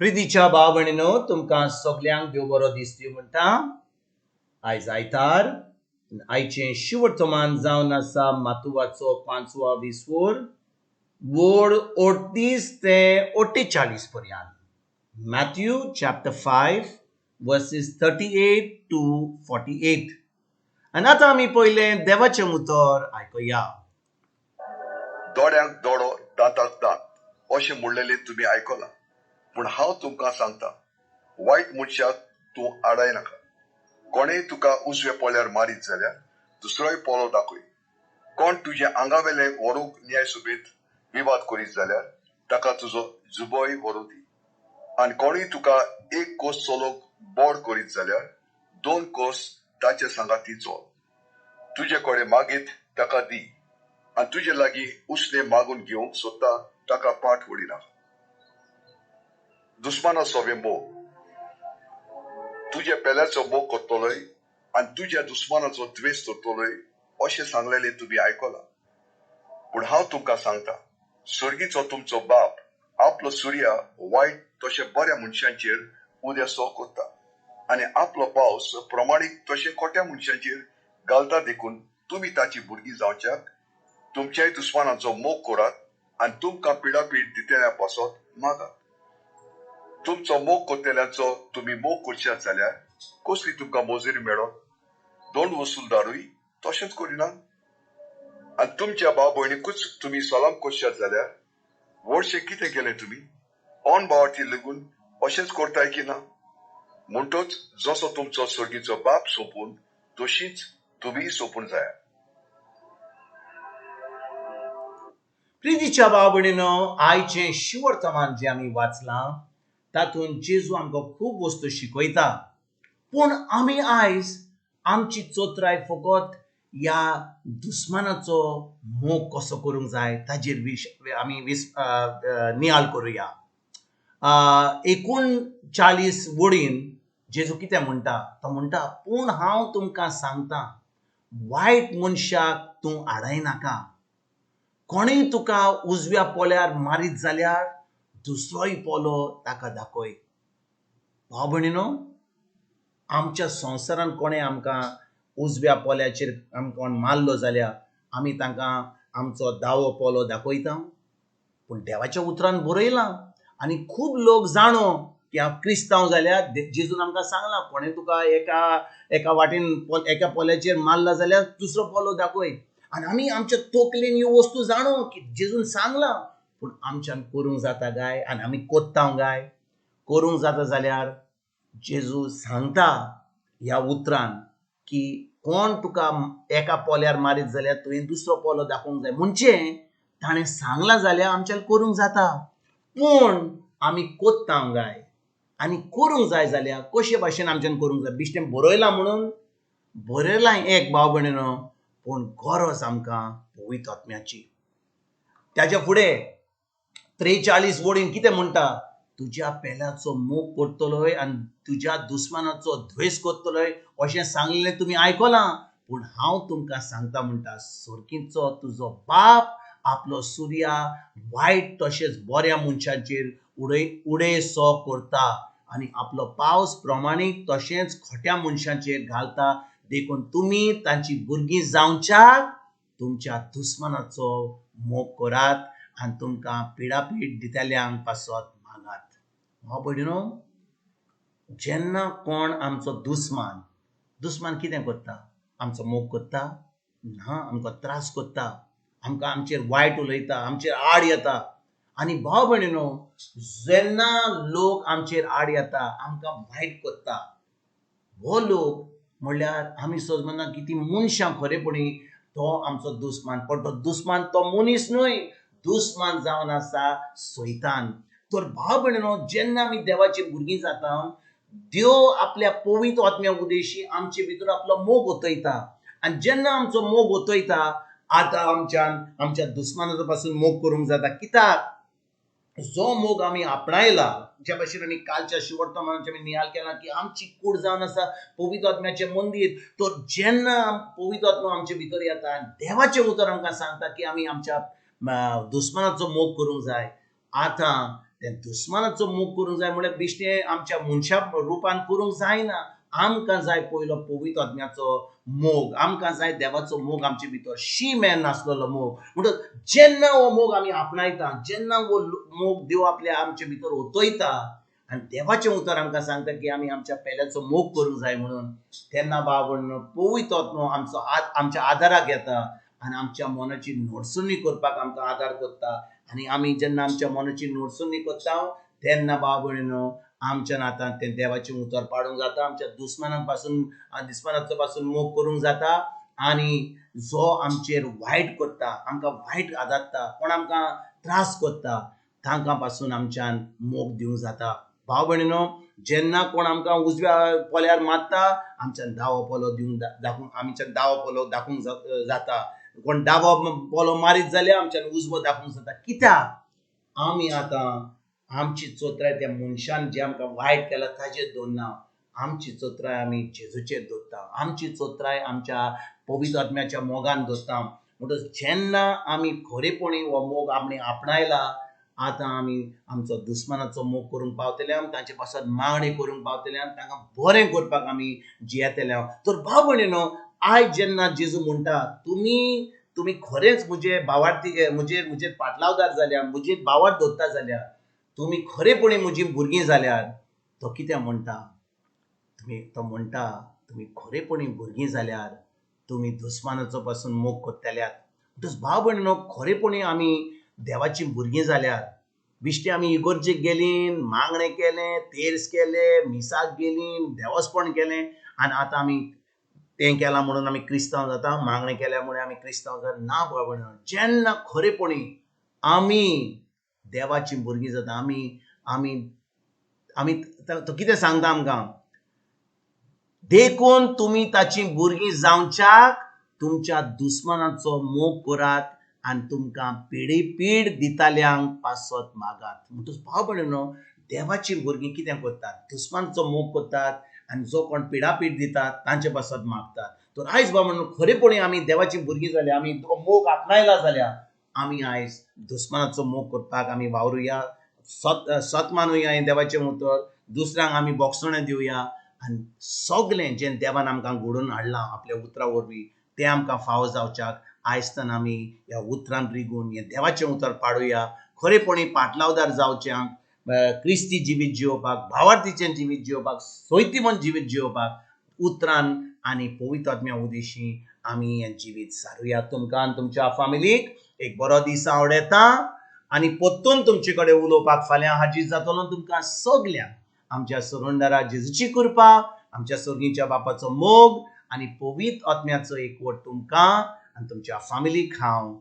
प्रितीच्या भाव भयणीनो, तुमकां सगल्यांक देव बरो दीस दिवं म्हणटा. आयज आयतार, आयचें शिवर्तमान जावन आसा मातुवाचो पांचवा विसवोर, वोड 38 ते 48 पर्यंत. Matthew chapter 5 verses 38 to 48. आनी आतां आमी पयलें देवाचें उतर आयकुया. दोळ्यांक दोळो, दांताक दांत अशें म्हणलेलें तुमी आयकलां, पूण हांव तुमकां सांगता, वायट मनशाक तूं आडाय नाका. कोणेय तुका उजव्या पोल्यार मारीत जाल्यार दुसरोय पोलो दाखय. कोण तुज्या आंगावेलें व्हरूंक न्याय सभेंत विवाद करीत जाल्यार ताका तुजो जुबोय व्हरूं दी. आनी कोणूय तुका एक कोस चलोवंक बोड करीत जाल्यार 2 कोस ताचे सांगाती चल. तुजे कडेन मागीत ताका दी, आनी तुजे लागीं उसणें मागून घेवंक सोदता ताका पाठ वडिनाका. दुस्माना सोबे मोग. तुज्या पेल्याचो मोग करतलोय आनी तुज्या दुस्मानाचो द्वेश करतलोय अशें सांगलेलें तुमी आयकलां. पूण हांव तुमकां सांगता, सर्गीचो तुमचो बाप आपलो सुर्या वायट तशें बऱ्या मनशांचेर उद्यासो करता आनी आपलो पावस प्रमाणीक तशें खोट्या मनशांचेर घालता. देखून तुमी ताची भुरगीं जावच्याक तुमच्याय दुस्मानाचो मोग करात आनी तुमकां पिडापीड दितल्या पासत मागात. तुमचो मोग करतल्यांचो तुमी मोग करशात जाल्यार कसली तुमकां मजुरी मेळत? दोन वसुलदारूय तशेंच करिना? आनी तुमच्या भाव भयणीकूच तुमी सलाम करशात जाल्यार व्हडशें कितें केलें तुमी? ऑन भावार्थी लेगून अशेंच करताय की ना? म्हणटच जसो तुमचो सर्गीचो बाप सोंपून तशीच तुमीय सोंपून जायात. प्रितीच्या भाव भयणीनो, आयचें शिवर्तमान जें आमी वाचलां तातूंत जेजू आमकां खूब वस्तू शिकयता. पूण आमी आयज आमची चोत्राय फकत ह्या दुस्मानाचो मोग कसो करूंक जाय ताजेर आमी नियाळ करुया. 39 वडीन जेजू कितें म्हणटा? तो म्हणटा, पूण हांव तुमकां सांगता, वायट मनशाक तूं आडायनाका. कोणूय तुका उजव्या पोल्यार मारीत जाल्यार दुसरोय पोलो ताका दाखय. भाव भयणीनो, आमच्या संवसारान कोणें आमकां उजव्या पोल्याचेर आमकां कोण मारलो जाल्यार आमी तांकां आमचो दावो पोलो दाखयता. पूण देवाच्या उतरान बरयलां आनी खूब लोक जाणो की हांव क्रिस्तांव जाल्यार जेजून आमकां सांगलां, कोणें तुका एका वाटेन एका पोल्याचेर मारला जाल्यार दुसरो पोलो दाखय. आनी आमी आमच्या तकलेन ह्यो वस्तू जाणो की जेजून सांगलां, पूण आमच्यान करूंक जाता काय? आनी आमी कोत्ता काय? करूंक जाता जाल्यार जेजू सांगता ह्या उतरान की कोण तुका एका पोल्यार मारीत जाल्यार तुवें दुसरो पोलो दाखोवंक जाय. म्हणजे ताणें सांगलां जाल्यार आमच्यान करूंक जाता, पूण आमी कोत्ता काय? आनी करूंक जाय जाल्यार कशे भाशेन आमच्यान करूंक जाय? बिश्टें बरयलां म्हणून बरयलां एक भाव भयणीनो, पूण गरज आमकां पवित्र आत्म्याची. ताच्या फुडें 43 वडीन कितें म्हणटा? तुज्या पेल्याचो मोग करतलोय आनी तुज्या दुस्मानाचो द्वेश करतलोय अशें सांगलें तुमी आयकलां, पूण हांव तुमकां सांगता म्हणटा, सर्गीचो तुजो बाप आपलो सुर्या वायट तशेंच बऱ्या मनशांचेर उडयसो करता आनी आपलो पावस प्रमाणीक तशेंच खोट्या मनशांचेर घालता. देखून तुमी तांची भुरगीं जावच्याक तुमच्या दुस्मानाचो मोग करात आनी तुमकां पिडापीड दितल्यांक पासत मागात. भाव भयणीनो, जेन्ना कोण आमचो दुस्मान कितें करता? आमचो मोग करता ना, आमकां त्रास करता, आमकां आमचेर वायट उलयता, आमचेर आड येता. आनी भाव भयणीनो, जेन्ना लोक आमचेर आड येता, आमकां वायट करता, हो लोक म्हणल्यार आमी सज म्हणना की ती मनशां खरेपणी तो आमचो दुस्मान. पण तो दुस्मान तो मनीस न्हय, दुस्मान जावन आसा सैतान. तर भाव भयणीनो, जेन्ना आमी देवाची भुरगीं जाता, देव आपल्या पवित्र आत्म्या उदेशी आमचे भितर आपलो मोग ओतयता. आनी जेन्ना आमचो मोग ओतयता, आतां आमच्यान आमच्या दुस्मानाचो पासून मोग करूंक जाता. कित्याक? जो मोग आमी आपणायला, ज्या भाशेन आमी कालच्या शिवर्तमानाचें आमी नियाळ केला की आमची कूड जावन आसा पवित्र आत्म्याचें मंदीर, तर जेन्ना पवित्र आत्मा आमचे भितर येता आनी देवाचें उतर आमकां सांगता की आमी आमच्या दुस्मानाचो मोग करूंक जाय, आतां तें दुस्मानाचो मोग करूंक जाय म्हळ्यार बेश्टें आमच्या मनशा रुपान करूंक जायना. आमकां जाय पयलो पवित्र आत्म्याचो मोग, आमकां जाय देवाचो मोग आमचे भितर, शी मेन नासलेलो मोग. म्हणटच जेन्ना हो मोग आमी आपणायता, जेन्ना हो मोग देव आपल्या आमचे भितर ओतयता आनी देवाचें उतर आमकां सांगता की आमी आमच्या पेल्याचो मोग करूंक जाय म्हणून, तेन्ना बाबा पवित्र आत्मो आमचो आमच्या आदाराक येता आनी आमच्या मनाची नोडसणी करपाक आमकां आदार करता. आनी आमी जेन्ना आमच्या मनाची नोडसणी करता तेन्ना बाबा आमच्या नातान तें देवाचें उतर पाडूंक जाता, आमच्या दुस्मानां पासून दुस्मानाचो पासून मोग करूंक जाता. आनी जो आमचेर वायट करता, आमकां वायट आदारता, कोण आमकां त्रास करता, तांकां पासून आमच्यान मोग दिवंक जाता. भाव भयणीनो, जेन्ना कोण आमकां उजव्या पोल्यार मारता, आमच्यान दावो पोलो दिवंक दाखोवंक, आमच्यान दावो पोलो दाखोवंक जाता. कोण दावो पोलो मारीत जाल्यार आमच्यान उजवो दाखोवंक जाता. कित्याक आमी आतां आमची चोत्राय त्या मनशान जे आमकां वायट केला ताजेर दवरना, आमची चोत्राय आमी जेजूचेर दवरता, आमची चोत्राय आमच्या पवित्र आत्म्याच्या मोगान दवरता. म्हणटच जेन्ना आमी खरेपणी हो मोग आमी आपणायला, आतां आमी आमचो दुस्मानाचो मोग करूंक पावतले, आमी तांचे पासत मागणी करूंक पावतले आनी तांकां बरें करपाक आमी जियेतले. तर भाव भयणीनो, आयज जेन्ना जेजू म्हणटा तुमी खरेंच म्हजे भावार्थी, म्हजेर पाटलावदार जाल्या, म्हजेर भावार्थ दवरता जाल्यार, तुमी खरेपणी म्हजी भुरगीं जाल्यार, तो कितें म्हणटा, तो म्हणटा तुमी खरेपणी भुरगीं जाल्यार तुमी दुस्मानाचो पासून मोग करतल्यात. म्हणटच भाव भयणीनो, खरेपणी आमी देवाचीं भुरगीं जाल्यार बिश्टी आमी इगर्जेक गेलीं, मागणें केलें, तेर्स केलें, मिसाक गेलीं, देवस्पण केलें आनी आतां आमी तें केलां म्हणून आमी क्रिस्तांव जाता, मागणें केल्या म्हणून आमी क्रिस्तांव जाता. ना भाव भयणीनो, जेन्ना खरेपणी आमी देवाचीं भुरगीं जाता, आमी आमी आमी तो कितें सांगता आमकां, देखून तुमी ताचीं भुरगीं जावच्याक तुमच्या दुस्मानाचो मोग करात आनी तुमकां पिडी पीड दिताल्यांक पासत मागात. म्हणटच भाव भयणीनो, देवाचीं भुरगीं कितें करतात, दुस्मानाचो मोग करतात आनी जो कोण पिडापीड दितात तांचे पासत मागतात. तर आयज भाव म्हणून खरेपणी आमी देवाचीं भुरगीं जाल्या, आमी मोग आपणायला जाल्यार आमी आयज दुस्मानाचो मोग करपाक आमी वावरुया, सत सत मानुया हें देवाचें उतर, दुसऱ्यांक आमी बोगसणें दिवया आनी सगलें जें देवान आमकां घडोवन हाडलां आपल्या उतरां वरवीं तें आमकां फावो जावच्याक आयजतान आमी ह्या उतरान रिगून हें देवाचें उतर पाडुया. खरेपणी पाटलावदार जावच्यांक, क्रिस्ती जिवीत जियोवपाक, भावार्थीचें जिवीत जियोवपाक, सोयतीमन जिवीत जियोवपाक उतरान आनी पवित्र आत्म्या उदेशी आमी हें जिवीत सारुया. तुमकां आनी तुमच्या फामिलीक एक बरो दीस आवडटा आनी परतून तुमचे कडेन उलोवपाक फाल्यां हाजीर जातलो. तुमकां सगल्यांक आमच्या सरुंडरा जेजूची कृपा, आमच्या सर्गीच्या बापाचो मोग आनी पवित्र आत्म्याचो एकवट तुमकां आनी तुमच्या फामिलीक हांव